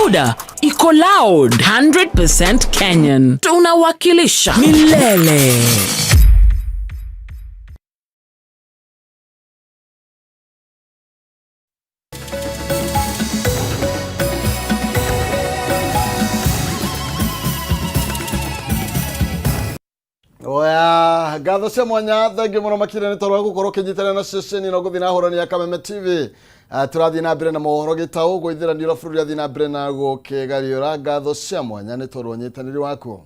Louder iko loud, 100% Kenyan. Tunawakilisha milele. Oya, ngatho cia mwanya, thengiũ mũno makĩria nĩ tondũ wa gũkorwo ũkĩnyitanĩra na ceceni ĩno gũthiĩ na hũrani ya Kameme TV. Tũrathiĩ na mbere na mohoro gĩtaũ gũithĩranio bũrũri athiĩ na mbere na gũkĩgariũra. Ngatho cia mwanya nĩ tondũ wa ũnyitanĩri waku.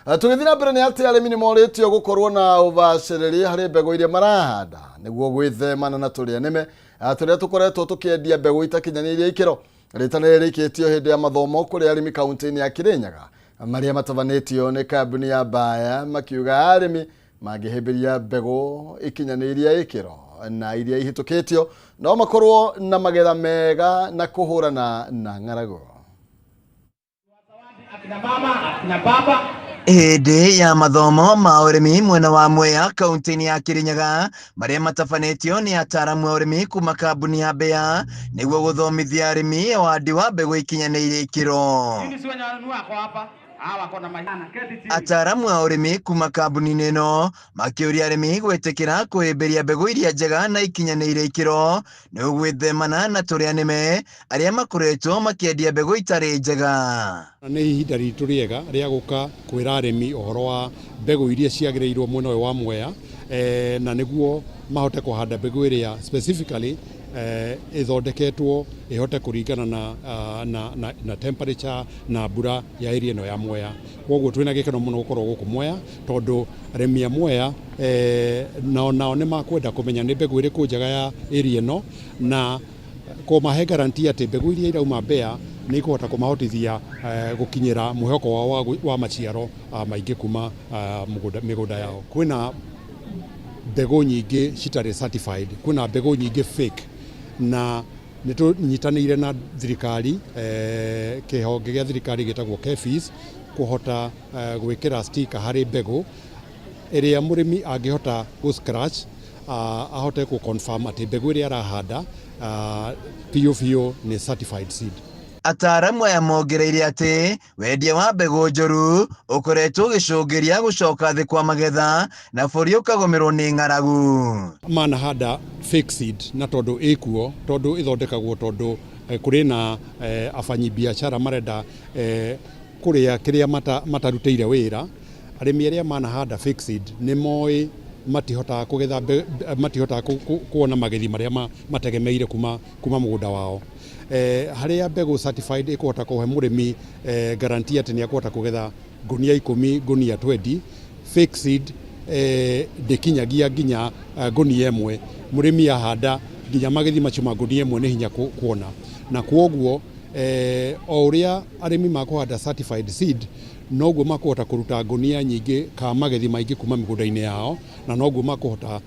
Tũgĩthiĩ na mbere nĩ atĩ arĩmi nĩ morĩtio gũkorwo na ũbacĩrĩri harĩ mbegũ iria marahanda nĩguo gwĩthemana na tũrĩa nĩme tũrĩa tũkoretwo tũkĩendia mbegũ itakinyanĩirie ikĩro. Rĩtana rĩrĩ rĩikĩtio hĩndĩ ya mathomo kũrĩ arĩmi kaunti-inĩ ya Kirinyaga marĩa matabanĩtio nĩ kambuni ya Bayer, makiuga arĩmi mangĩhĩmbĩria mbegũ ikinyanĩirie ikĩro na iria ihĩtũkĩtio no makorwo na magetha mega na kũhũrana na ng'aragu. Hĩndĩ ya mathomo ma ũrĩmi mwena wa Mwea kaunti-inĩ ya Kirinyaga marĩa matabanĩtio nĩ ataaramu a ũrĩmi kuma kambuni ya Bayer nĩguo gũthomithia arĩmi wandi wa mbegũ ikinyanĩirie ikĩro. Ataaramu a ũrĩmi kuma kambuni-inĩ ĩno makĩũria arĩmi gwĩtĩkĩra kũhĩmbĩria mbegũ iria njega na ikinyanĩire ikĩro nĩguo gwĩthemana na tũrĩa nĩme arĩa makoretwo makĩendia mbegũ itarĩ njega. Nĩ ihinda ritũ rĩega rĩa gũka kwĩra arĩmi ũhoro wa mbegũ iria ciagĩrĩirwo mwena ũyũ wa Mwea, na nĩguo mahote kũhanda mbegũ ĩrĩa specifically ĩthondeketwo ĩhote kũringana na temperature na mbura ya area ĩno ya Mwea. Koguo twĩna gĩkeno mũno gũkorwo gũkũ Mwea tondũ arĩmi a Mwea nao nĩ makwenda kũmenya nĩ mbegũ ĩrĩkũ njega ya area ĩno, na kũmahe guarantee atĩ mbegũ iria irauma Bayer nĩ ikũhota kũmahotithia gũkinyĩra mwĩhoko wao wa maciaro maingĩ kuma mĩgũnda yao. Kwĩna mbegũ nyingĩ citarĩ certified, kwĩna mbegũ nyingĩ fake, na nĩ tũnyitanĩire na thirikari, kĩhonge gĩa thirikari gĩtagwo KEPHIS, kũhota gwĩkĩra sticker harĩ mbegũ ĩrĩa mũrĩmi angĩhota gũ scratch ahote kũ confirm atĩ mbegũ ĩrĩa arahanda biũ biũ nĩ certified seed. Ataaramu aya mongereire atĩ wendia wa mbegũ njũru ũkoretwo ũgĩcũngĩria gũcoka thĩ kwa magetha na bũrũri ũkagũmĩrwo nĩ ng'aragu. Manahanda fake seed na tondũ ĩkuo, tondũ ĩthondekagwo tondũ kũrĩ na afanyi biashara marenda kũrĩa kĩrĩa matarutĩire wĩra. Arĩmi arĩa manahanda fake seed nĩ moĩ matihotaga kũgetha, matihotaga kuona magethi marĩa mategemeire kuma mũgũnda wao. Harĩa mbegũ certified ĩkũhota kũhe mũrĩmi guarantee atĩ nĩ ekũhota kũgetha ngunia 10, ngunia 20, fake seed ndĩkinyagia nginya ngunia 1. Mũrĩmi ahanda nginya magethi macio ma ngunia 1 nĩ hinya kuona, na kwoguo o ũrĩa arĩmi makũhanda certified seed noguo makũhota kũruta ngunia nyingĩ ka magethi maingĩ kuma mĩgũnda-inĩ yao, na noguo makũhota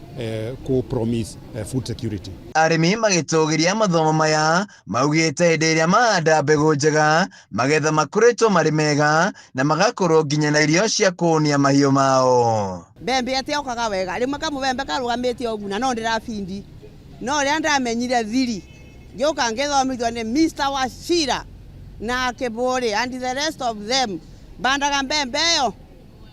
kũ promise food security. Arĩmi magĩtũgĩria mathomo maya maugĩte hĩndĩ ĩrĩa mahanda mbegũ njega magetha makoretwo marĩ mega na magakorwo nginya na irio cia kũhũnia mahiũ mao. Mbembe ĩtiokaga wega, rĩmwe kamũbembe karũgamĩte ũguo na no ndĩrabindi, no rĩrĩa ndamenyire thiri ngĩũka ngĩthomithio nĩ Mr. Wachira na Kĩbũrĩ and the rest of them, mbandaga mbembe ĩyo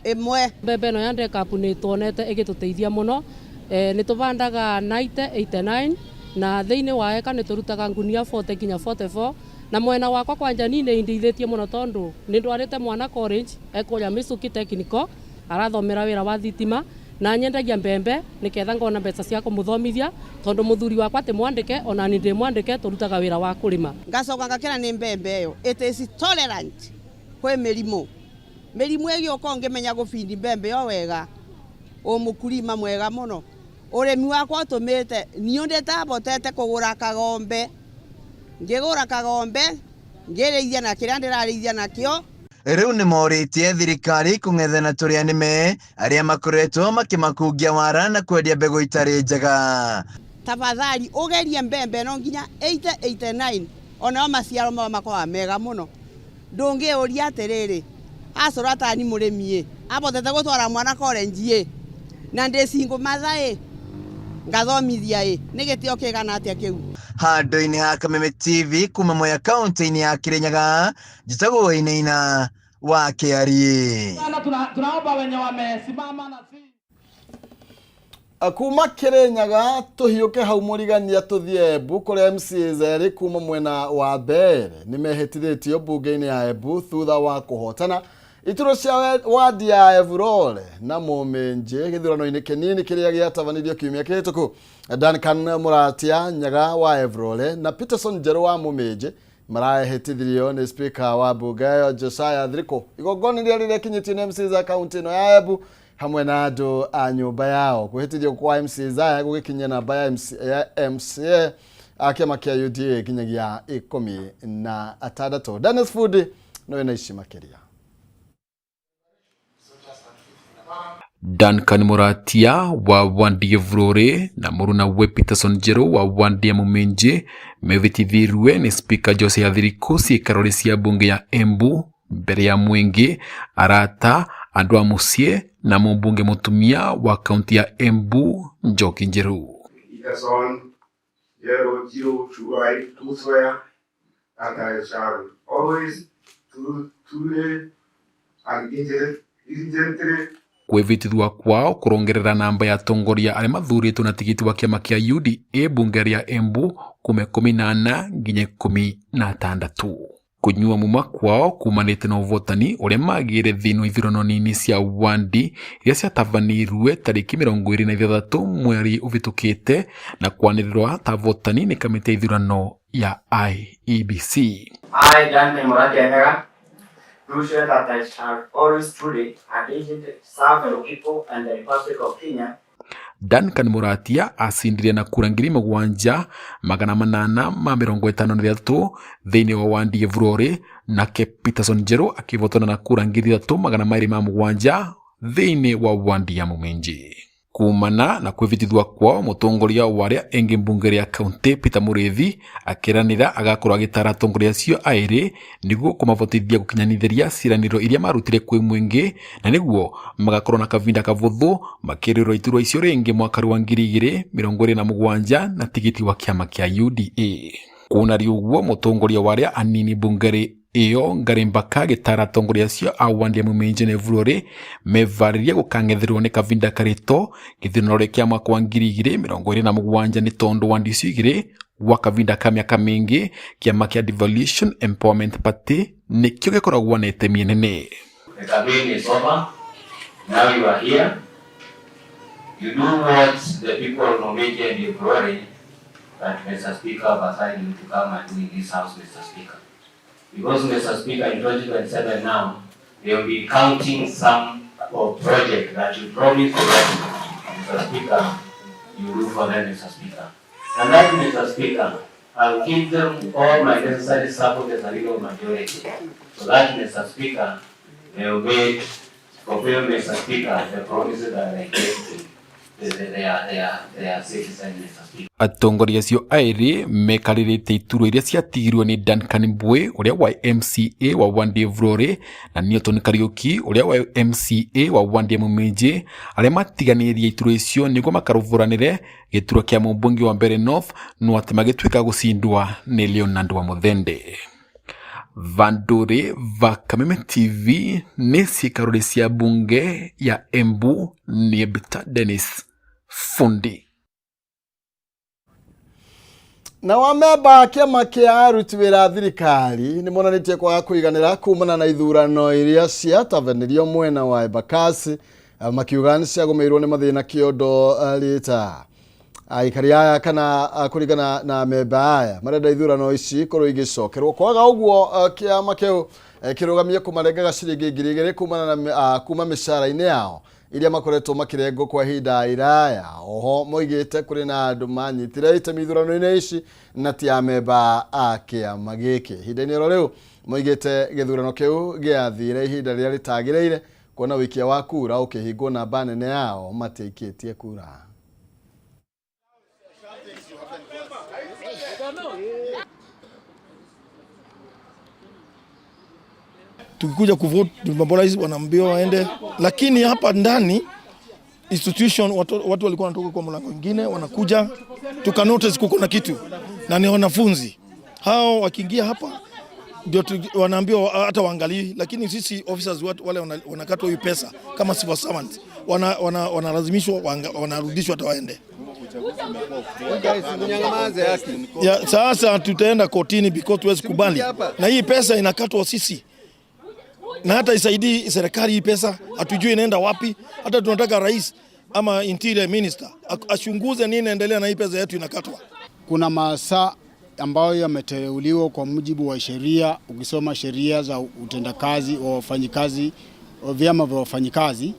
ĩmwe. Mbembe ĩno ya Dekapu nĩ tuonete ĩgĩtũteithia mũno. Nĩ tũbandaga 90 89 na thĩinĩ wa eka nĩ tũrutaga ngunia 40 nginya 44, na mwena wakwa kwanja niĩ nĩ indeithĩtie mũno tondũ nĩ ndwarĩte mwana college ekũrĩa Mĩcuki Technical, arathomera wĩra wa thitima, na nyendagia mbembe nĩketha ngona mbeca cia kũmũthomithia tondũ mũthuri wakwa ti mwandĩke ona niĩ ndĩ mwandĩke, tũrutaga wĩra wa kũrĩma. Ngacoka ngakĩra nĩ mbembe ĩyo it is tolerant kwĩ mĩrimũ, mĩrimũ ĩgĩũka ũngĩmenya gũbindi mbembe ĩyo wega ũmũkurima mwega mũno. Ũrĩmi wakwa ũtũmĩte niĩ ndĩtabotete kũgũra kagombe, ngĩgũra kagombe ngĩrĩithia na kĩrĩa ndĩrarĩithia nakĩo. Rĩu nĩ morĩtie thirikari kũng'ethana tũrĩa nĩme arĩa makoretwo makĩmakungia wara na kwendia mbegũ itarĩ njega. Tafadhali ũgerie mbembe no nginya 80 89 onao maciaro mao makoragwo mega mũno. Ndũngĩũria atĩrĩrĩ, acũra tani mũrĩmi ĩ abotete gũtwara mwana college ĩ na ndĩ single mother ĩ ngathomithia ĩ nĩ gĩtĩo kĩigana atĩa kĩu. Handũ-inĩ ha Kameme TV kuma Mwea kaunti-inĩ ya Kirinyaga, njĩtagwo Wainaina wa Kĩariĩ. Tunaomba wenye wamesimama na si Kuma Kirinyaga tuhiũke hau mũrigania tũthiĩ Embu kũrĩa MCAs erĩ kuma mwena wa Mbeere nĩ mehĩtithĩtio mbunge-inĩ ya Embu thutha wa kũhotana iturwa cia wadi ya Evurore na Mũminji gĩthurano-inĩ kĩnini kĩrĩa gĩatabanirio kiumia kĩhĩtũku. Duncan Mũratia Nyaga wa Evurore na Peterson Njerũ wa Mũminji marehĩtithirio nĩ speaker wa mbunge ĩyo Josiah Thiriku. Igongona rĩrĩa rĩrekinyĩtio nĩ MCAs a kaunti ĩno ya Embu hamwe na andũ a nyũmba yao. Kwĩhĩtithio kwa MCAs aya gũgĩkinyia namba ya MC, ya MCA a kĩama kĩa UDA nginyagia 16. Dennis Fudi no ena ici makĩria. Duncan Muratia wa wandi Evurore na mũrunawe Peterson Njerũ wa wandi ya Mũminji mehĩtithirio nĩ Speaker Josiah Thiriku ciikaro cia mbunge ya Embu mbere ya mũingĩ, arata, andũ a mũciĩ na mũmbunge mũtumia wa kaunti ya Embu Njoki Njeru. Peterson, Jero, Jiro, do I do swear that I shall always truly and diligently Kwĩvĩtithua kwao kũrongerera namba ya atongoria arĩa mathurĩtwo na tigiti wa kĩama kĩa UDA bunge rĩa Embu kuma 14 nginya 16. Kũnyua muma kwao kumanĩte na ũvotani ũrĩa magĩire thĩinĩ wa ithurano nini cia wandi iria ciatabanĩirwe tarĩki 26 mweri ũvĩtũkĩte na kwanĩrĩrwa ta avotani nĩ kamĩtĩ ya ithurano ya IEBC. I, Duncan Muratia Nyaga, do swear that I shall always truly and diligently serve the people and the Republic of Kenya. Duncan Muratia acindire na kura 7853 thĩinĩ wa wandi Evurore, nake Peterson Njerũ akĩvotana na kura 3207 thĩinĩ wa wandi ya Mũminji. Kumana na kwĩvĩtithua kwao, mũtongoria wa arĩa ĩngĩ mbunge rĩa kaunti Peter Mũrĩithi akĩranĩra agakorwo agĩtara atongoria acio aĩrĩ nĩguo kũmavotithia gũkinyanithĩria ciĩranĩro iria marutire kwĩ mũingĩ na nĩguo magakorwo na kavinda kavũthũ makĩrĩrwo iturwa icio rĩngĩ mwaka wa 2027 na tigiti wa kĩama kĩa UDA. Kũnari ũguo mũtongoria wa arĩa anini mbunge ĩyo Ngarĩ Mbaka agĩtara atongoria acio a wandi ya Mũminji na Evurore mevarĩrie gũkang'etherwo nĩ kavinda karĩto gĩthurano kĩa mwaka wa 2027 nĩ tondũ wandi icio igĩrĩ gwa kavinda ka mĩaka mĩingĩ kĩama kĩa Devolution Empowerment Party nĩkĩo gĩkoragwo na itemi nene. The campaign is over. Now you are here. You do what the people of Muminji and Evurore that Mr. Speaker have assigned you to come and do in this house, Mr. Speaker. Because, Mr. Speaker, in 2027 now, they will be counting some of project that you promised them, Mr. Speaker, you do for them, Mr. Speaker. And that, Mr. Speaker, I'll give them all my necessary support as a legal majority. So that, Mr. Speaker, they will make, fulfill, Mr. Speaker, the promises that they gave to their citizens, Mr. Speaker. Atongoria acio aĩrĩ mekarĩrĩte iturwa iria ciatigirwo nĩ Duncan Mbui ũrĩa wa MCA wa wandi Evurore na Newton Kariuki ũrĩa wa MCA wa wandi ya Mũminji arĩa matiganĩirie iturwa icio nĩguo makarũvũranĩre gĩturwa kĩa mũmbunge wa Mbeere North no atĩ magĩtuĩka gũcindwa nĩ Leonard Wamuthende. Vandũrĩ va Kameme TV nĩ ciikarũri cia bunge ya Embu nĩ Bita Dennis Fundi. Na wamemba a kĩama kĩa aruti wĩra a thirikari nĩ monanĩtie kwaga kũiganĩra kumana na ithurano iria ciatabanirio mwena wa Embakasi, makiuga nĩ ciagũmĩirwo nĩ mathĩna kĩondo rĩta aikari aya kana kũringana na memba aya marenda ithurano ici ikorwo igĩcokerwo kwaga ũguo kĩama kĩu kĩrũgamie kũmarengaga ciringi 2000 kumana na kuma mĩcara-inĩ yao iria makoretwo makĩrengwo kwa ihinda iraya. Oho moigĩte kũrĩ na andũ manyitire itemi ithurano-inĩ ici na ti amemba a kĩama gĩkĩ. Ihinda-inĩ oro rĩu moigĩte gĩthurano kĩu gĩathire ihinda rĩrĩa rĩtagĩrĩire kuona wĩikia wa kura ũkĩhingwo namba nene yao matiaikĩtie kura. Tukikuja kuvote mobilize wanaambiwa waende, lakini hapa ndani institution watu walikuwa wanatoka kwa mlango mwingine wanakuja, tuka notice kuko na kitu. na ni wanafunzi hao. Wakiingia hapa ndio wanaambiwa hata waangalii, lakini sisi officers wale wanakatwa hii pesa kama civil servants wanalazimishwa wanarudishwa hata waende. Ya, sasa tutaenda kotini because tuwezi kubali, na hii pesa inakatwa sisi na hata isaidii serikali hii pesa, hatujui inaenda wapi. Hata tunataka rais ama interior minister achunguze nini inaendelea na hii pesa yetu inakatwa. Kuna masaa ambayo yameteuliwa kwa mujibu wa sheria. Ukisoma sheria za utendakazi wa wafanyikazi wa vyama vya wafanyikazi,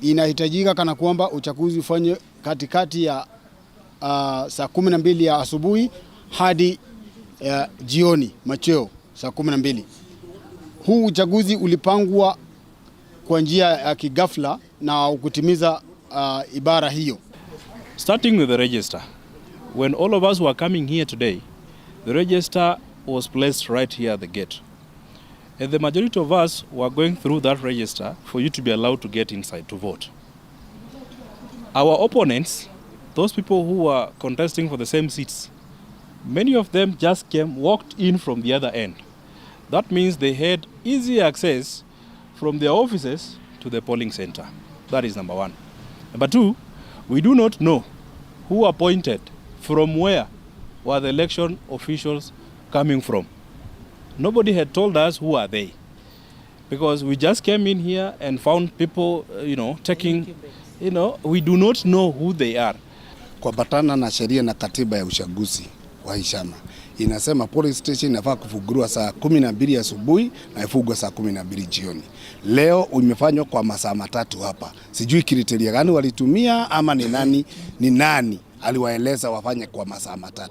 inahitajika kana kwamba uchaguzi ufanywe katikati ya saa 12 ya asubuhi hadi jioni machweo saa 12. Huu uchaguzi ulipangwa kwa njia ya kighafla na kutimiza ibara hiyo. Starting with the register, when all of us were coming here today, the register was placed right here at the gate. And the majority of us were going through that register for you to be allowed to get inside to vote. Our opponents, those people who were contesting for the same seats, many of them just came, walked in from the other end. That means they had easy access from their offices to the polling center. That is number one. Number two, we do not know who appointed, from where were the election officials coming from. Nobody had told us who are they. Because we just came in here and found people, taking, we do not know who they are. Kuambatana na sheria na katiba ya uchaguzi wa chama inasema polling station inafaa kufunguliwa saa 12 asubuhi na ifungwe saa 12 jioni. Leo imefanywa kwa masaa 3 hapa. Sijui criteria gani walitumia ama ni nani aliwaeleza wafanye kwa masaa 3.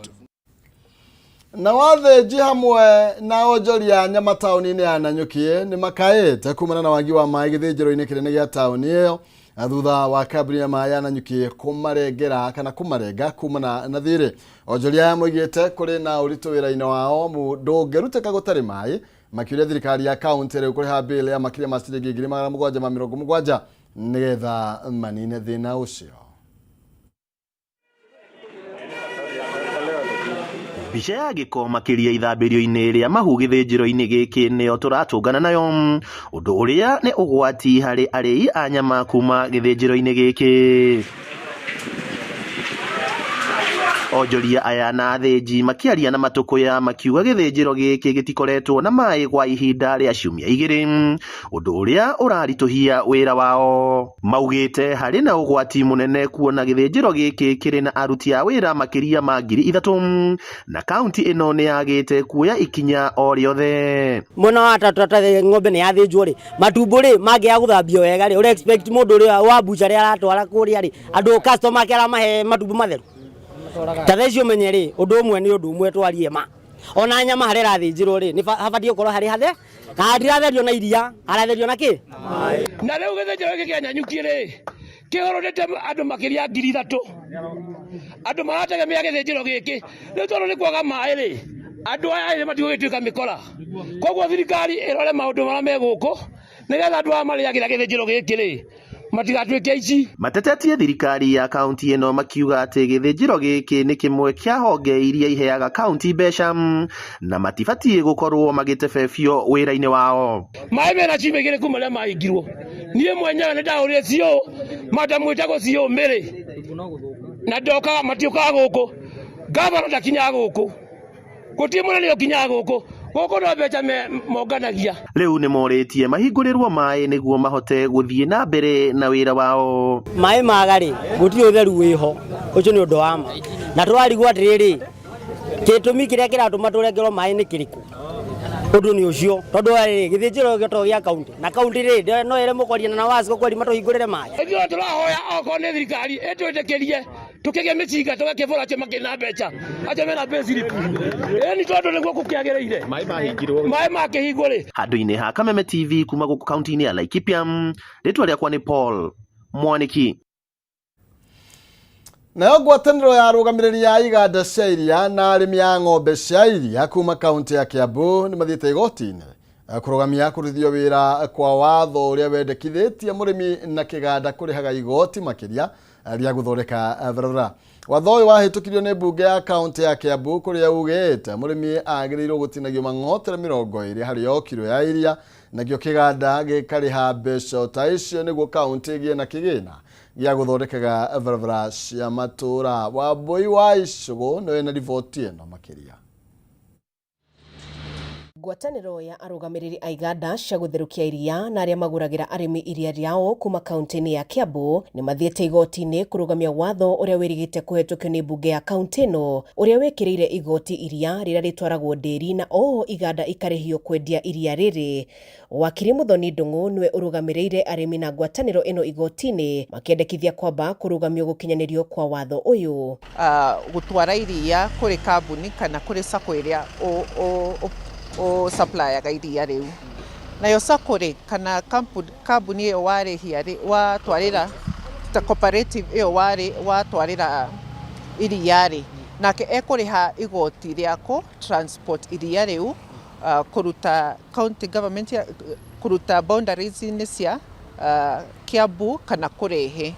Na wathĩnji hamwe na onjoria nyama taũni-inĩ ya Nanyuki nĩ makaĩte kumana na wagi wa maĩ gĩthĩnjĩro-inĩ kĩnene gĩa taũni ĩyo thutha wa kambuni ya maĩ ya Nanyuki kũmarengera kana kũmarenga kumana na thirĩ. Onjoria aya moigĩte kũrĩ na ũritũ wĩra-inĩ wao amu ndũngĩrutĩka gũtarĩ maĩ, makĩũria thirikari ya kaunti rĩu kũrĩha bill ya makĩria ma ciringi 770,000 nĩgetha manine thĩna ũcio. Mbica ya gĩko makĩria ithambĩrio-inĩ rĩa mahu gĩthĩnjĩro-inĩ gĩkĩ nĩyo tũratũngana nayo, ũndũ ũrĩa nĩ ũgwati harĩ arĩi a nyama kuma gĩthĩnjĩro-inĩ gĩkĩ. Onjoria aya na athĩnji makĩaria na matũkũya makiuga gĩthĩnjĩro gĩkĩ gĩtikoretwo na maĩ kwa ihinda rĩa ciumia 2, ũndũ ũrĩa ũraritũhia wĩra wao. Maugĩte harĩ na ũgwati mũnene kuona gĩthĩnjĩro gĩkĩ kĩrĩ na aruti a wĩra makĩria ma 3000 na kaunti ĩno nĩ yagĩte kuoya ikinya o rĩothe. Mwena wa tata ng'ombe nĩ yathĩnjwo rĩ, matumbo rĩ mangĩaga gũthambio wega rĩ, ũre expect mũndũ ũrĩa wa bucharĩ aratwara kũrĩa rĩ, andũ customer ake aramahe matumbo matheru? Ta thaa ici ũmenye rĩ, ũndũ ũmwe nĩ ũndũ ũmwe twarie ma ona nyama harĩa ĩrathĩnjĩrwo rĩ, nĩ habatiĩ gũkorwo harĩ hathe na hatiratherio na iria, haratherio na kĩ? Na rĩu gĩthĩnjĩro gĩkĩ kĩa Nanyuki rĩ, kĩhũrũrĩte andũ makĩria 3000, andũ marategemea gĩthĩnjĩro gĩkĩ. Rĩu tondũ nĩ kwaga maĩ rĩ, andũ aya ĩrĩ matigũgĩtuĩka mĩkora. Koguo thirikari ĩrore maũndũ marĩa me gũkũ nĩgetha andũ aya marĩagĩra gĩthĩnjĩro gĩkĩ rĩ matigatuĩke aici. Matetetie thirikari ya kaunti ĩno makiuga atĩ gĩthĩnjĩro gĩkĩ nĩ kĩmwe kĩa honge iria iheaga kaunti mbeca na matibatiĩ gũkorwo magĩtebebio wĩra-inĩ wao. Maĩ mena ciumia 2 kuma rĩrĩa mahingirwo. Niĩ mwenyewe nĩ ndahũrire CEO, madam wĩtagwo CEO Mary, na ndokaga, matiũkaga gũkũ. Gavana ndakinyaga gũkũ, gũtirĩ mũnene ũkinyaga gũkũ. Gũkũ no mbeca monganagia. Rĩu nĩ morĩtie mahingũrĩrwo maĩ nĩguo mahote gũthiĩ na mbere na wĩra wao. Maĩ maga rĩ, gũtirĩ ũtheru wĩho, ũcio nĩ ũndũ wa ma. Na tũrarigwo atĩrĩrĩ, gĩtũmi kĩrĩa kĩratũma tũrengerwo maĩ nĩ kĩrĩkũ? Ũndũ nĩ ũcio, tondũ rĩ, gĩthĩnjĩro gĩto gĩa kaunti, na kaunti rĩ, no ĩremwo kwaria na Wasco kweri matũhingũrĩre maĩ. Ithuĩ tũrahoya okorwo nĩ thirikari ĩtwĩtĩkĩrie tũkĩgĩe mĩcinga tũgakĩbũra acio makĩrĩ na mbeca, acio mena payslip. Ĩni tondũ nĩguo gũkĩagĩrĩire. Maĩ mahingirwo. Maĩ makĩhingwo rĩ. Handũ-inĩ ha Kameme TV kuma gũkũ kaunti-inĩ ya Laikipia, rĩtwa rĩakwa nĩ Paul Mwaniki. Nayo ngwatanĩro ya arũgamĩrĩri a iganda cia iria na arĩmi a ng'ombe cia iria kuma kaunti ya Kiambu nĩ mathiĩte igoti-inĩ kũrũgamia kũrutithio wĩra kwa watho ũrĩa wendekithĩtie mũrĩmi na kĩganda kũrĩhaga igoti makĩria rĩa gũthondeka barabara. Watho ũyũ wahĩtũkirio nĩ mbunge ya kaunti ya Kiambu kũrĩa ugĩte mũrĩmi agĩrĩirwo gũtinagio mang'otere 20 harĩ o kiro ya iria, nakĩo kĩganda gĩkarĩha mbeca ta icio nĩguo kaunti ĩgĩe na kĩgĩna gĩa gũthondekaga barabara cia matũũra. Wambui wa Icũgũ nĩwe na riboti ĩno makĩria. Ngwatanĩro ya arũgamĩrĩri a iganda cia gũtherũkia iria na arĩa magũragĩra arĩmi iria rĩao kuma kaunti-inĩ ya Kiambu nĩ mathiĩte igoti-inĩ kũrũgamia watho ũrĩa wĩrĩgĩte kũhetũkio nĩ mbunge ya kaunti ĩno, ũrĩa wĩkĩrĩire igoti iria rĩrĩa rĩtwaragwo ndĩri na oho iganda ikarĩhio kwendia iria rĩrĩ. Wakiri Muthoni Ndung'u nĩwe ũrũgamĩrĩire arĩmi na ngwatanĩro ĩno igoti-inĩ, makĩendekithia kwamba kũrũgamio gũkinyanĩrio kwa watho ũyũ. Gũtwara iria kũrĩ kambuni kana kũrĩ sacco ĩrĩa ũ supplyaga iria rĩu, nayo sacco rĩ kana kambuni ĩyo warĩhia rĩ, watwarĩra ta cooperative ĩyo watwarĩra iria rĩ, nake ekũrĩha igoti rĩa kũ transport iria rĩu, kũruta county government ya, kũruta boundaries-inĩ cia Kiambu kana kũrehe.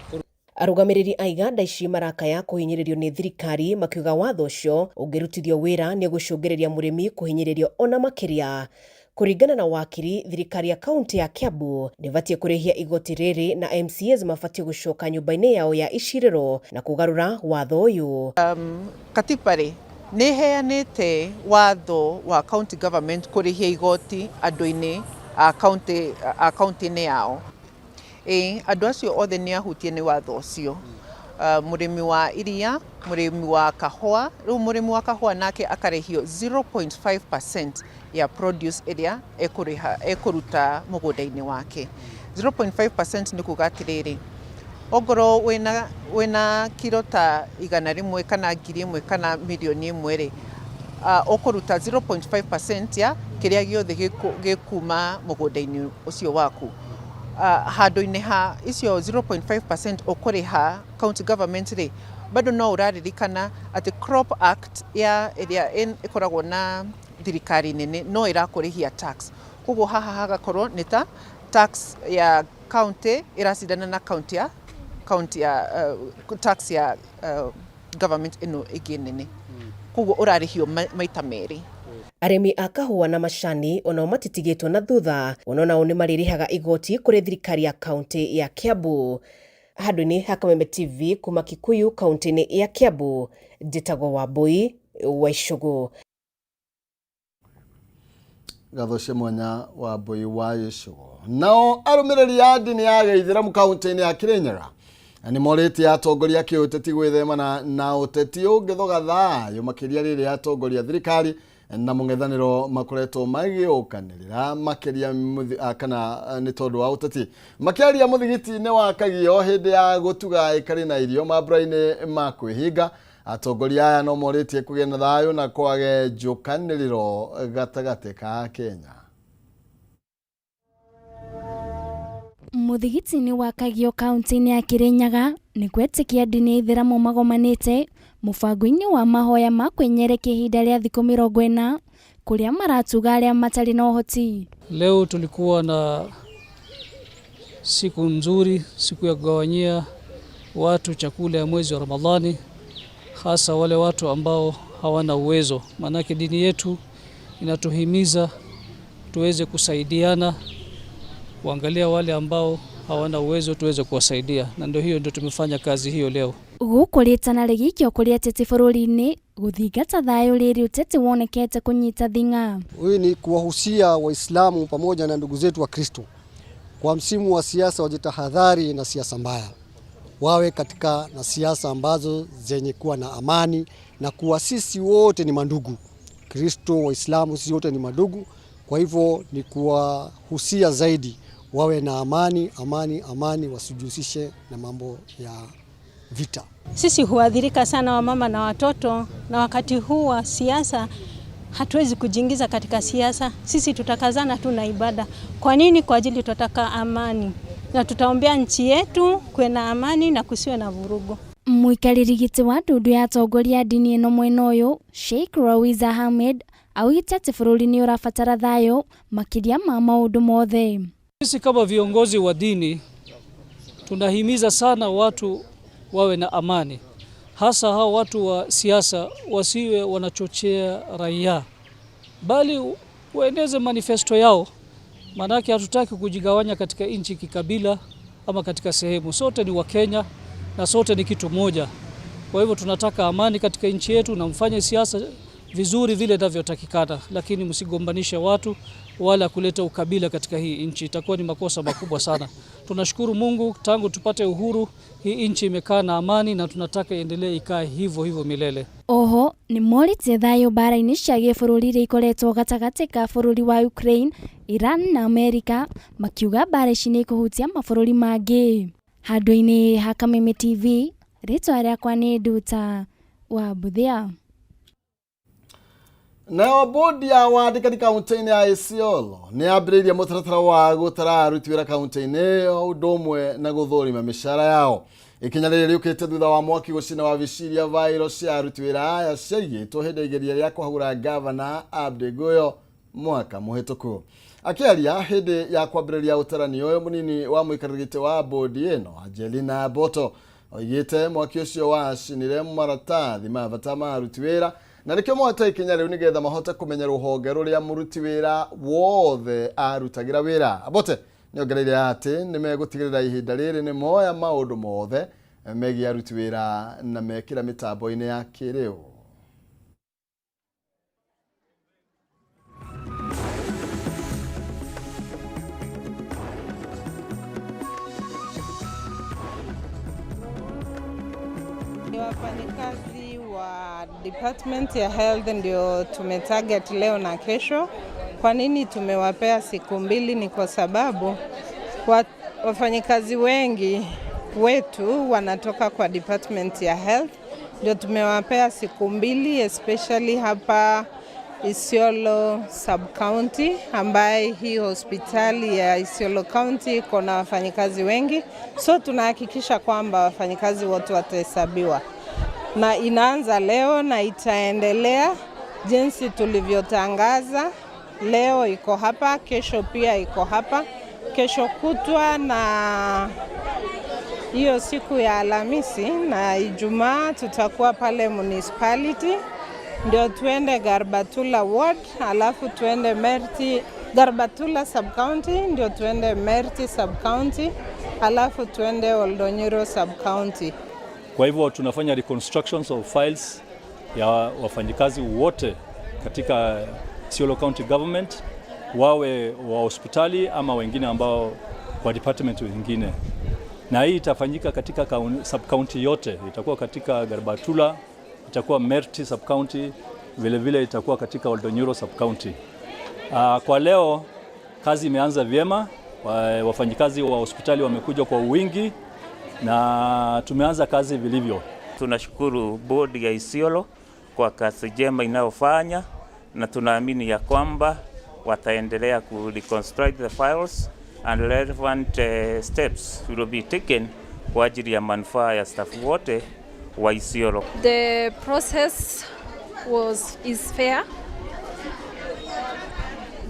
Arũgamĩrĩri a iganda ici marakaya kũhinyĩrĩrio nĩ thirikari, makiuga watho ũcio ũngĩrutithio wĩra nĩ ũgũcũngĩrĩria mũrĩmi kũhinyĩrĩrio ona makĩria. Kũringana na wakiri, thirikari ya kaunti ya Kiambu nĩbatiĩ kũrĩhia igoti rĩrĩ na MCAs mabatiĩ gũcoka nyũmba-inĩ yao ya icirĩro na kũgarũra watho ũyũ. Katiba rĩ nĩ ĩheanĩte watho wa county government kũrĩhia igoti andũ-inĩ a county a county-inĩ yao. Ĩ andũ acio othe nĩ ahutie nĩ watho ũcio, mũrĩmi wa iria, mũrĩmi wa kahũa. Rĩu mũrĩmi wa kahũa nake akarĩhio 0.5% ya produce ĩrĩa ekũrĩha ekũruta mũgũnda-inĩ wake. 0.5% nĩ kuga atĩrĩrĩ, ongorwo wĩna kiro ta 100 kana 1,000 kana 1,000,000 rĩ, ũkũruta 0.5% ya kĩrĩa gĩothe gĩkuma mũgũnda-inĩ ũcio waku. Handũ-inĩ ha icio 0.5% ũkũrĩha county government rĩ, bado no ũraririkana atĩ Crop Act ya ĩrĩa ĩkoragwo na thirikari nene no ĩrakũrĩhia tax, koguo haha hagakorwo nĩ ta tax ya county ĩracindana na county ya tax ya government ĩno ĩngĩ nene, koguo ũrarĩhio maita merĩ. Arĩmi a kahũa na macani onao matitigĩtwo na thutha, ona nao nĩ marĩrĩhaga igoti kũrĩ thirikari ya kaunti ya Kiambu. Handũ-inĩ ha Kameme TV kuma Kikuyu kaunti-inĩ ya Kiambu, njĩtagwo Wambui wa Icũgũ. Ngatho cia mwanya Wambui wa Icũgũ. Nao arũmĩrĩri a ndini ya Gĩithĩramu kaunti-inĩ ya Kirinyaga nĩ morĩtie atongoria a kĩũteti gwĩthemana na ũteti ũngĩthoga thayũ, makĩria rĩrĩa atongoria thirikari na mũng'ethanĩro makoretwo magĩũkanĩrĩra makĩria kana nĩ tondũ wa ũteti. Makĩaria mũthigiti-inĩ wa Kagio hĩndĩ ya gũtuga ĩkarĩ na irio mambura-inĩ ma kwĩhinga, atongoria aya no morĩtie kũgĩa na thayũ na kwage njũkanĩrĩro gatagatĩ ka Kenya. Mũthigiti-inĩ wa Kagio kaunti-inĩ ya Kirinyaga nĩ gwetĩkia ndini ya Ithĩramu magomanĩte mũbango-inĩ wa mahoya ma kwĩnyerekia ihinda rĩa thikũ 40 kũrĩa maratuga arĩa matarĩ na ũhoti. Leo tulikuwa na siku nzuri, siku ya kugawanyia watu chakula ya mwezi wa Ramadhani, hasa wale watu ambao hawana uwezo. Maanake dini yetu inatuhimiza tuweze kusaidiana, kuangalia wale ambao hawana uwezo tuweze kuwasaidia, na ndio hiyo ndio tumefanya kazi hiyo leo. Gũkũ rĩtana rĩgĩikio kũrĩ ateti bũrũri-inĩ gũthingata thayũ rĩrĩ ũteti wonekete kũnyita thing'a. Huyu ni kuwahusia Waislamu pamoja na ndugu zetu wa Kristo kwa msimu wa siasa wajitahadhari na siasa mbaya, wawe katika na siasa ambazo zenye kuwa na amani na kuwa sisi wote ni mandugu, Kristo, Waislamu, sisi wote ni mandugu. Kwa hivyo ni kuwahusia zaidi wawe na amani, amani, amani, wasijihusishe na mambo ya vita. Sisi huadhirika sana wamama na watoto, na wakati huu wa siasa hatuwezi kujiingiza katika siasa. Sisi tutakazana tu na ibada. Kwa nini? Kwa ajili tutataka amani na tutaombea nchi yetu kuwe na amani na kusiwe na vurugu. Mũikarĩri gĩtĩ wa ndundu ya atongoria a ndini ĩno mwena ũyũ Sheikh Rawiza Ahmed augĩte atĩ bũrũri nĩ ũrabatara thayũ makĩria ma maũndũ mothe. Sisi kama viongozi wa dini tunahimiza sana watu wawe na amani, Hasa hao watu wa siasa wasiwe wanachochea raia, bali waeneze manifesto yao, maanake hatutaki kujigawanya katika nchi kikabila ama katika sehemu. Sote ni Wakenya na sote ni kitu moja. Kwa hivyo tunataka amani katika nchi yetu, na mfanye siasa vizuri vile inavyotakikana, lakini msigombanishe watu wala kuleta ukabila katika hii nchi, itakuwa ni makosa makubwa sana. Tunashukuru Mungu, tangu tupate uhuru hii nchi imekaa na amani, na tunataka iendelee ikae hivyo hivyo milele. Oho nĩ morĩtie thayũ mbara-inĩ cia gĩbũrũri iria ikoretwo gatagatĩ ka bũrũri wa Ukraine, Iran na Amerika, makiuga mbara ici nĩ ikũhutia mabũrũri mangĩ. Handũ-inĩ ha Kameme TV, rĩtwa rĩakwa nĩ Nduta wa Mbuthia. Nayo bodi ya wandĩkani kaunti-inĩ ya Isiolo nĩ yambĩrĩirie mũtaratara wa gũtara aruti wĩra kaunti-inĩ ĩyo ũndũ ũmwe na gũthũrima mĩcara yao. Ikinya rĩrĩ rĩũkĩte thutha wa mwaki gũcina wabici iria vairo cia aruti wĩra aya ciaigĩtwo hĩndĩ ya igeria rĩa kũhagũra ngavana Abdi Guyo mwaka mũhĩtũku. Akĩaria hĩndĩ ya kwambĩrĩria ũtarani ũyũ, mũnini wa mũikarĩri gĩtĩ wa bodi ĩno Angelina Boto oigĩte mwaki ũcio wacinire maratathi ma bata ma aruti wĩra na nĩkĩo moete ikinya rĩu nĩgetha mahote kũmenya rũhonge rũrĩa mũruti wĩra wothe arutagĩra wĩra. Abote nĩongereire atĩ nĩmegũtigĩrĩra ihinda rĩrĩ nĩ moya maũndũ mothe megiĩ aruti wĩra na mekĩra mĩtambo-inĩ ya kĩrĩu. Ni wafanyikazi wa Department ya Health ndio tumetarget leo na kesho. Kwa nini tumewapea siku mbili? Ni kwa sababu wafanyikazi wengi wetu wanatoka kwa Department ya Health, ndio tumewapea siku mbili, especially hapa Isiolo Sub-County, ambaye hii hospitali ya Isiolo County iko na wafanyikazi wengi, so tunahakikisha kwamba wafanyikazi wote watahesabiwa, na inaanza leo na itaendelea jinsi tulivyotangaza. Leo iko hapa, kesho pia iko hapa, kesho kutwa na hiyo siku ya Alhamisi na Ijumaa tutakuwa pale municipality, ndio tuende Garbatula ward, alafu tuende Merti, Garbatula sub county, ndio tuende Merti sub county, alafu tuende Oldonyiro sub county. Kwa hivyo tunafanya reconstructions of files ya wafanyikazi wote katika Isiolo County Government, wawe wa hospitali ama wengine ambao kwa department wengine. Na hii itafanyika katika sub county yote, itakuwa katika Garbatula, itakuwa Merti sub county, vile vile itakuwa katika Oldonyiro sub county. Kwa leo kazi imeanza vyema, wafanyikazi wa hospitali wamekuja kwa wingi na tumeanza kazi vilivyo. Tunashukuru bodi ya Isiolo kwa kazi njema inayofanya, na tunaamini ya kwamba wataendelea ku reconstruct the files and relevant steps will be taken kwa ajili ya manufaa ya staff wote wa Isiolo. The process is fair.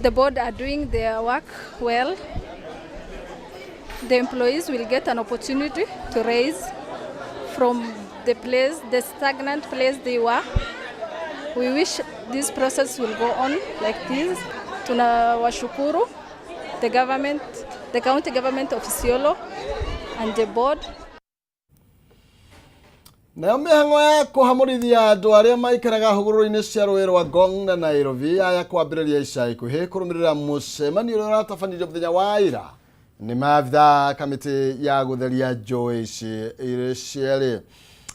The board are doing their work well. The employees will get an opportunity to raise from the place, the stagnant place they were. We wish this process will go on like this. Tunawashukuru the government, the county government of Isiolo and the board. Nayo mĩhang'o ya kũhamũrithia andũ arĩa maikaraga hũgũrũrũ-inĩ cia rũĩ rwa Ngong na Nairobi aya kwambĩrĩria ica ikuhĩ kũrũmĩrĩra mũcemanio ũrĩa ũratabanirio mũthenya wa ira nĩ maabithaa kamĩtĩ ya gũtheria njũĩ ici irĩ cierĩ.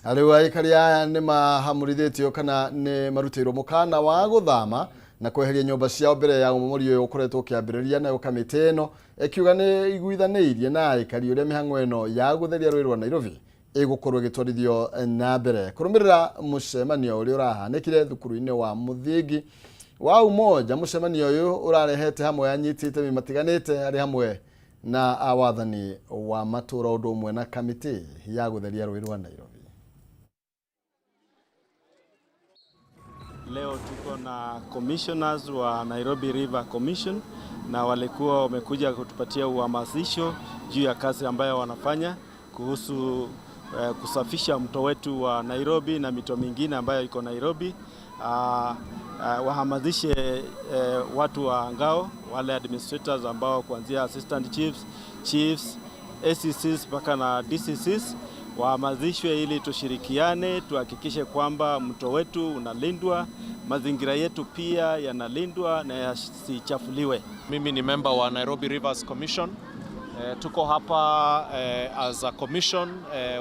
Rĩu aikari aya nĩ mahamũrithĩtio kana nĩ marutĩirwo mũkana wa gũthama na kweheria nyũmba ciao mbere ya ũmomori ũyũ ũkoretwo ũkĩambĩrĩria. Nayo kamĩtĩ ĩno ĩkiuga nĩ iguithanĩirie na aikari ũrĩa mĩhang'o ĩno ya gũtheria rũĩ rwa Nairobi ĩgũkorwo ĩgĩtwarithio na mbere kũrũmĩrĩra mũcemanio ũrĩa ũrahanĩkire thukuru-inĩ wa mũthingi wa Umoja. Mũcemanio ũyũ ũrarehete hamwe anyiti itemi matiganĩte harĩ hamwe na awathani wa matũra ũndũ ũmwe na kamĩtĩ ya gũtheria rũĩ rwa Nairobi. Leo tuko na commissioners wa Nairobi River Commission na walikuwa wamekuja kutupatia uhamasisho juu ya kazi ambayo wanafanya kuhusu kusafisha mto wetu wa Nairobi na mito mingine ambayo iko Nairobi. Wahamasishe watu wa ngao, wale administrators ambao kuanzia assistant chiefs, chiefs, ACCs mpaka na DCCs wahamasishwe ili tushirikiane, tuhakikishe kwamba mto wetu unalindwa, mazingira yetu pia yanalindwa na yasichafuliwe. Mimi ni member wa Nairobi Rivers Commission. Tuko hapa as a commission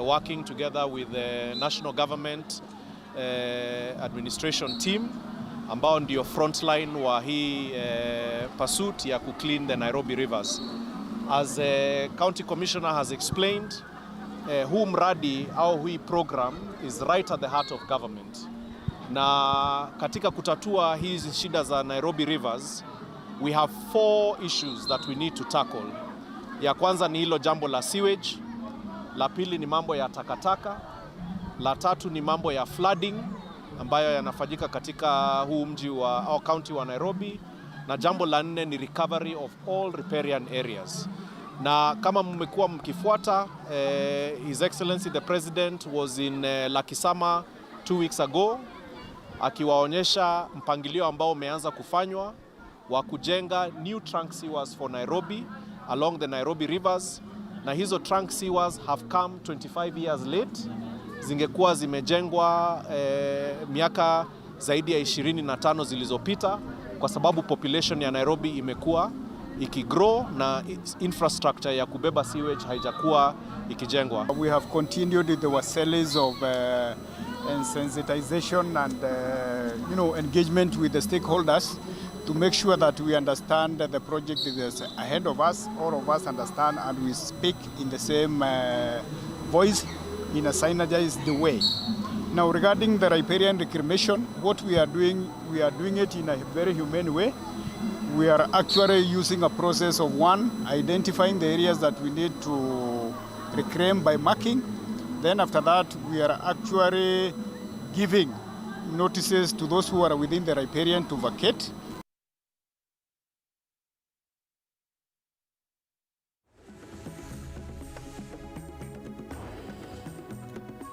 working together with the national government administration team ambao ndio frontline wa hii pursuit ya ku clean the Nairobi rivers. As a county commissioner has explained, huu mradi au hii program is right at the heart of government, na katika kutatua hizi shida za Nairobi rivers we have four issues that we need to tackle. Ya kwanza ni hilo jambo la sewage, la pili ni mambo ya takataka, la tatu ni mambo ya flooding ambayo yanafanyika katika huu mji wa au county wa Nairobi, na jambo la nne ni recovery of all riparian areas. Na kama mmekuwa mkifuata, His Excellency the President was in Lakisama 2 weeks ago akiwaonyesha mpangilio ambao umeanza kufanywa wa kujenga new trunk sewers for Nairobi along the Nairobi rivers, na hizo trunk sewers have come 25 years late. Zingekuwa zimejengwa miaka zaidi ya 25 zilizopita, kwa sababu population ya Nairobi imekuwa ikigrow na infrastructure ya kubeba sewage haijakuwa ikijengwa. We have continued with our series of and sensitization and engagement with the stakeholders to make sure that we understand that the project is ahead of us, all of us understand, and we speak in the same voice in a synergized way. Now, regarding the riparian reclamation, what we are doing it in a very humane way. We are actually using a process of one, identifying the areas that we need to reclaim by marking. Then after that, we are actually giving notices to those who are within the riparian to vacate.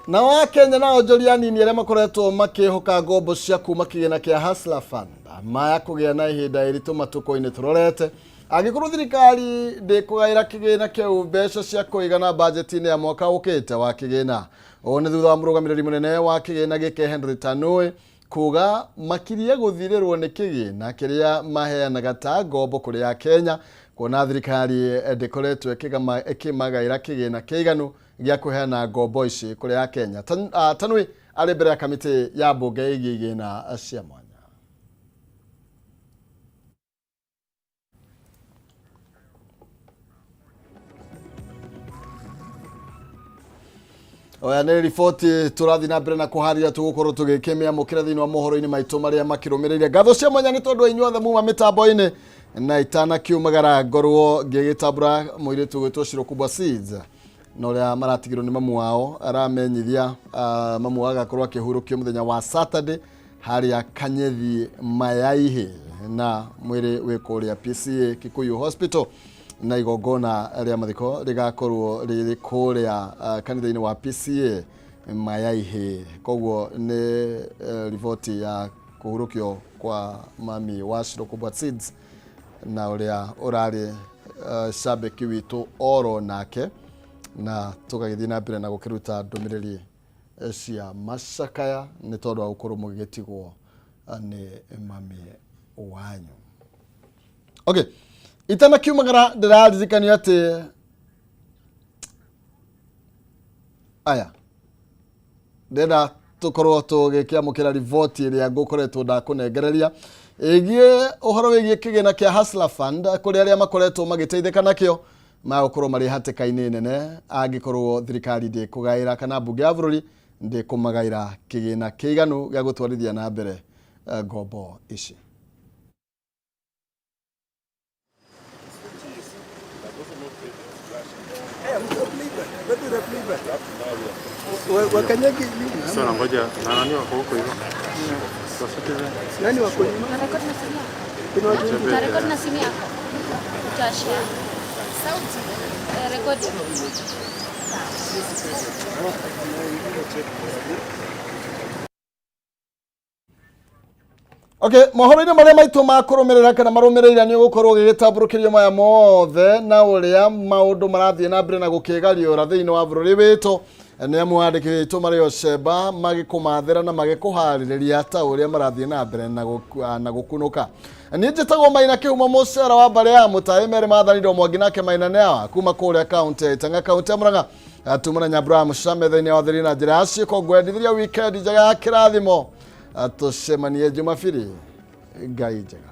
Na Wakenya na onjoria anini arĩa makoretwo makĩhoka ngombo cia kuma kĩgĩna kĩa Hustler Fund maya kũgĩa na ihinda iritũ matukũ-inĩ tũrorete angĩkorwo thirikari ndĩkũgaĩra kĩgĩna kĩu mbeca cia kũigana bajeti-inĩ ya mwaka ũkĩte wa kĩgĩna. Ũũ nĩ thutha wa mũrũgamĩrĩri mũnene wa kĩgĩna gĩkĩ Henry Tanui kuga makirie gũthirĩrwo nĩ kĩgĩna kĩrĩa maheanaga ta ngombo kũrĩ Akenya, kuona thirikari ndĩkoretwo ĩkĩmagaĩra kĩgĩna kĩiganu gĩa kũheana ngombo ici kũrĩ Akenya. Tanui arĩ mbere ya kamĩtĩ ya mbunge ĩgiĩ igĩna cia mwanya. Oya nĩ riboti tũrathiĩ na mbere na kũharĩria, tũgũkorwo tũgĩkĩmĩamũkĩra thĩinĩ wa mohoro-inĩ maitũ marĩa makĩrũmĩrĩire. Ngatho cia mwanya nĩ tondũ wa inyuothe muma mĩtambo-inĩ, na itanakiumagara ngorwo ngĩgĩtambũra mũirĩtu ũgwĩtwo Shiro Kubwa Seeds na ũrĩa maratigirwo nĩ mamu wao aramenyithia mamu wao agakorwo akĩhurũkio mũthenya wa Saturday harĩa Kanyethi Mayaihi, na mwĩrĩ wĩ kũrĩa PCA Kikuyu Hospital, na igongona rĩa mathiko rĩgakorwo rĩrĩ kũrĩa kanitha-inĩ wa PCA Mayaihi. Koguo nĩ riboti ya kũhurũkio kwa mami wa Shiro Kubwa Seeds na ũrĩa ũrarĩ shabiki witũ oro nake, na tũgagĩthiĩ na mbere na gũkĩruta ndũmĩrĩri cia macakaya nĩ tondũ wa gũkorwo mũgĩgĩtigwo nĩ mami wanyu. Okay, itanakiumagara ndĩraririkanio atĩ aya ndĩrenda tũkorwo tũgĩkĩamũkĩra riboti ĩrĩa ngũkoretwo ndakũnengereria ĩgiĩ ũhoro wĩgiĩ kĩgĩna kĩa Hustler Fund, kũrĩ arĩa makoretwo magĩteithĩka nakĩo magũkorwo marĩ hatĩka-inĩ nene angĩkorwo thirikari ndĩkũgaĩra kana mbunge ya bũrũri ndĩkũmagaĩra kĩgĩna kĩiganu gĩa gũtwarithia na mbere ngombo ici. Sasa ngoja na nani wako huko hivyo? Nani wako nyuma? Narekodi na simu yako. Narekodi na simu yako. Utashare. Sauti. Rekodi. Okay, mohoro-inĩ marĩa maitũ ma kũrũmĩrĩra kana marũmĩrĩire nĩ ũgũkorwo ũgĩgĩtambũrũkĩrio maya mothe na ũrĩa maũndũ marathiĩ na mbere na gũkĩgariũra thĩinĩ wa bũrũri witũ nĩ amu andĩki witũ marĩ o cemba magĩkũmathĩra na magĩkũharĩrĩria ta ũrĩa marathiĩ na mbere na na gũkunũka. Niĩ njĩtagwo Maina Kĩhumo mũcera wa mbarĩ ya Mũtaĩ merĩ mathanirwo Mwangi nake Maina nĩ awa kuma kũrĩa kaũntĩ ya Itang'a kaũntĩ ya Murang'a tumana Nyambura Mũcame thĩinĩ wa thiri na njĩra ya ciĩko ngwendithĩria weekend njega ya kĩrathimo. Tũcemanie Jumabiri. Ngai njega.